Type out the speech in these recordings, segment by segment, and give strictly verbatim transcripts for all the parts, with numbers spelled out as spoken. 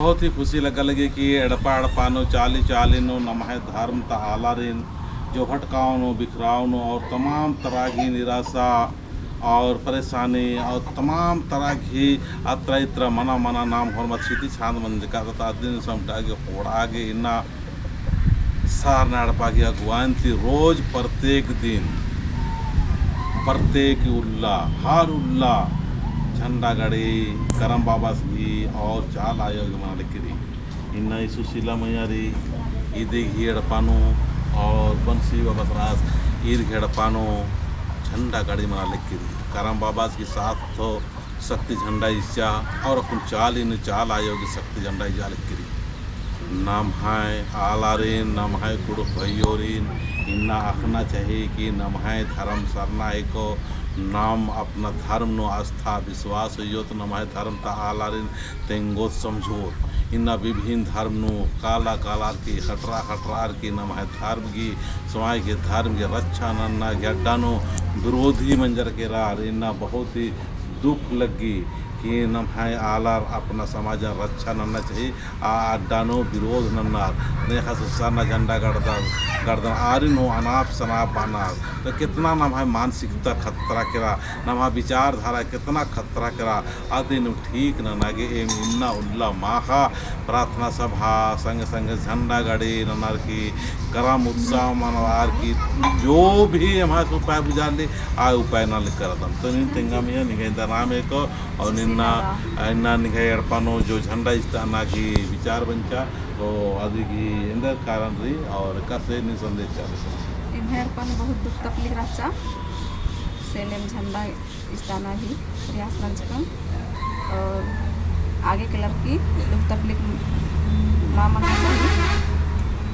बहुत ही खुशी लग्गा लगी कि एड़पा एड़पा नू, चाली चाली नू नम्है धर्म ता आलारिन जो भटकाव नू, बिखराव नू और तमाम तरह की निराशा और परेशानी और तमाम तरह की अत्रा इत्रा मना मना नाम होरमत सिद्धि छांद मंजका ता अदिन समटा गे होड़ा गे इन्ना सरना एड़पा की अगुवाई ती रोज प्रत्येक दिन, प्रत्येक उल्ला, हर उल्ला झंडा गड़ी, करम बाबस गही और चाला आयो गही मना लगी रई। इन्ना ई सुशीला मइया रई, इदी गही एड़पा नू और बंसी बाबस रअस, ईर गही एड़पा नू झंडा गड़ी मना लगी रई। करम बाबस गही साथ तो शक्ति झंडा इज्जा और अक्कुन चाली नू चाला आयो गही शक्ति झंडा इज्जा लगी रई। नम्है आलारिन, नम्है कुँड़ुख़ भइयोरिन इन्ना अख़ना चाही कि नम्है धर्म सरना हेको, नाम अपना धर्म नू आस्था विश्वास होइयो तो नम्है धर्म ता आलारिन तेंगोत समझोत। इन्ना विभिन्न धर्म नू काला कालार की, खटरा खटरार की नम्है धर्म गही, स्वयं गही धर्म गही रक्षा नन्ना गही अड्डा नू विरोधी मंजर केरार इन्ना बहुत ही दुख लग्गी कि नम्है आलर अपना समाजन रक्षा नन्ना चाही, आ अड्डा नू विरोध नन्नर, नेखा सरना झंडा गड़दन, गड़दन आरिन हूँ अनाप सनाप बानर। तो केतना नम्है मानसिकता खतरा केरा, नम्है विचारधारा केतना खतरा केरा, अदिन ठीक नना गे एम इन्ना उल्ला माखा प्रार्थना सभा संगे संगे झंडा गड़ी ननर की करम उत्सव मनवार की जो भी एम्है उपाय बुझाली आ उपाय नना लगी रअदम। तो नीन तेंगा मइया निंग्है इन्ना नाम हेको और निंग्है, इन्ना निंग्है एड़पा नू जो झंडा इजताना की विचार बंचा तो अदी गही एन्देर कारण रई और एकासे नीन संदेश चाले। एम्है एड़पा नू बहुत दुख तकलीफ रहचा, से ले एम झंडा इजताना ही प्रयास नंजकम और आगे कलर की दुख तकलीफ मा मना चाही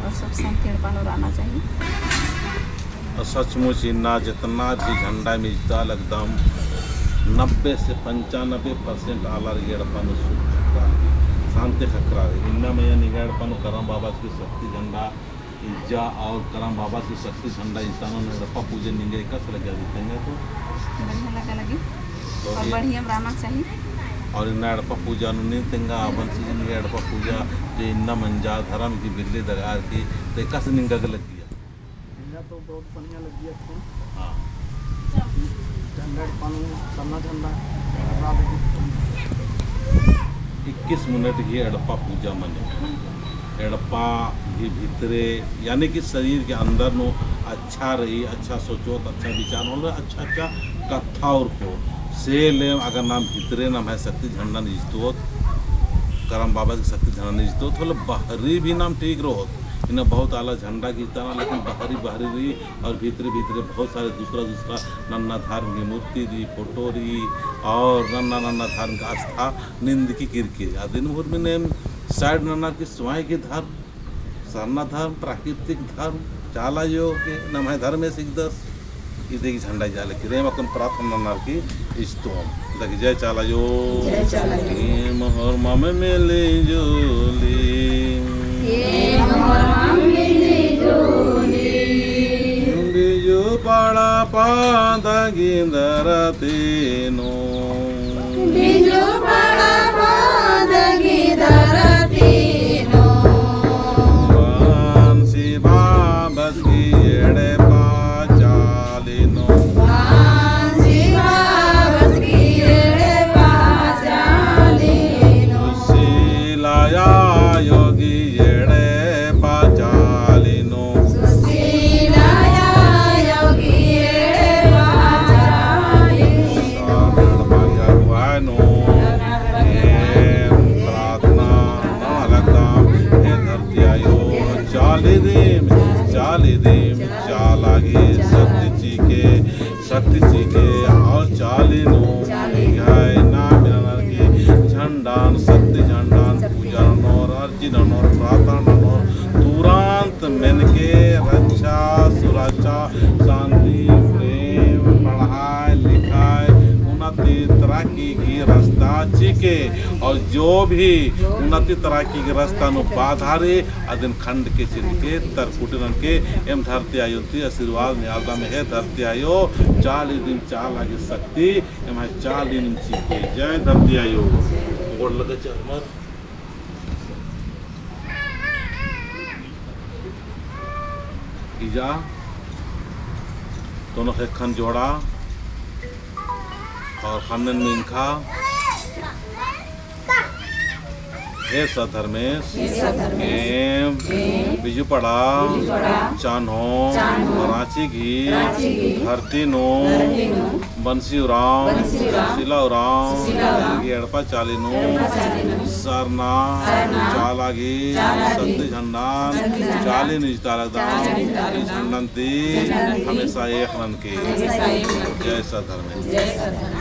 और सुख शांति एड़पा नू रहना चाही। और सचमुच इन्ना जितना भी झंडा मिजता लगदम नब्बे से पंचानबे percent आलर गे एड़पा नू सुख खक्खरा, शांति खक्खरा। इन्ना मइया निंग्है एड़पा नू करम बाबा की शक्ति झंडा इज्जा और करम बाबा की शक्ति झंडा इजताना नू एड़पा पूजा निंगा एकासे लग्गा लगी तेंगा तो? बढ़िया लग्गा लगी। तो और ये बढ़िया रहना चाहिए। और इन्ना एड़पा पूजा नू नीन तेंगा बंसी जी निंगा एड़पा पूजा जे इन्ना मंजा धर्म की बिल्ली दगार की तो एकासे निंगा गे लग्गिया? निंगा तो बहुत बढ़िया लग्गिया। हाँ। झंडा एड़पा नू सरना झंडा लगा लगी। इक्कीस मिनट गही एड़पा पूजा मने। एड़पा गही भितरे, यानी कि शरीर के अंदर नू अच्छा रई, अच्छा सोचोत, अच्छा विचार होले, अच्छा अच्छा कत्था उरखोत। से ले अगर नाम भितरे नम्है शक्ति झंडन इजतोत, करम बाबा की शक्ति झंडन इजतोत होले बहरी भी नाम ठीक रओत। इन्ना बहुत आलर झंडा गे इजताना, लेकिन बहरी बहरी रई और भितरे भितरे बहुत सारे दूसरा दूसरा नन्ना धर्म की मूर्ति रई, फोटो रई और नन्ना नन्ना धर्म की आस्था निंदकी किरकी। अदिन हुरमिन एम side नन्ना की स्वयं की धर्म, सरना धर्म, प्राकृतिक धर्म, चाला आयो के नम्है धर्मेस हिकदस, इदी गही झंडा इजआ लगी रई। एम अक्कुन प्रार्थना ननर की इजतोम। दखि जय चाला आयो। जय चाला आयो। एम होरमम मिली जुली। एम होरमम मिली जुली। बिजु पड़पा दगी धरती नू। बिजु पड़पा दगी धरती नू। बंसी बाबस गही एड़पा चाली नू। बंसी बाबस गही एड़पा चाली नू। सुशीला आयो गही एड़पा चाली नू। सुशीला आयो गही एड़पा चाली नू। सारण बाजार वायनो। एम प्रार्थना नना लगदम, हे धरती आयो, चाली दिम, चाली दिम, चाला गही शक्ति चिके, शक्ति चिके, और चाली नू, निंग्है नाम ननर की झंडान, शक्ति झंडान, पूजा ननोर, अर्जी ननोर, प्रार्थना ननोर, तुरंत मेनके रक्षा, सुरक्षा, शांति, प्रेम, पढ़ाई, लिखाई, उन्नति, तरक्की गही रस्ता चिके, और जो भी उन्नति, तरक्की गही रस्ता नू बाधा रई, अदिन खंडके, चिरके, तरकुटी ननके, एम धरती आयो ती आशीर्वाद नेआलदम, हे धरती आयो, चाली दिम चाला गही शक्ति एम्है चाली दिम चिके। जय धरती आयो। गोड़ लगे चरमर। इजा, दोनों ख़ेक्खन जोड़ा और ख़न्नन मिंखा। हे सत धर्मेस, हे सत धर्मेस, एम, एम, बिजुपड़ा, बिजुपड़ा, चान्हो, चान्हो, राँची गही, राँची गही, धरती नू, धरती नू, बंसी उराँव, बंसी उराँव, सुशीला उराँव, सुशीला उराँव, गही एड़पा चाली नू, एड़पा चाली नू, सरना, सरना, चाला गही, चाला गही, शक्ति झंडान, शक्ति झंडान, चाली नू इजता लगदम, चाली नू इजता लगदम, ई झंडन ती, झंडन ती, हमेशा एक ननके। हमेशा एक ननके। जय सत धर्मेस। जय सत धर्मेस।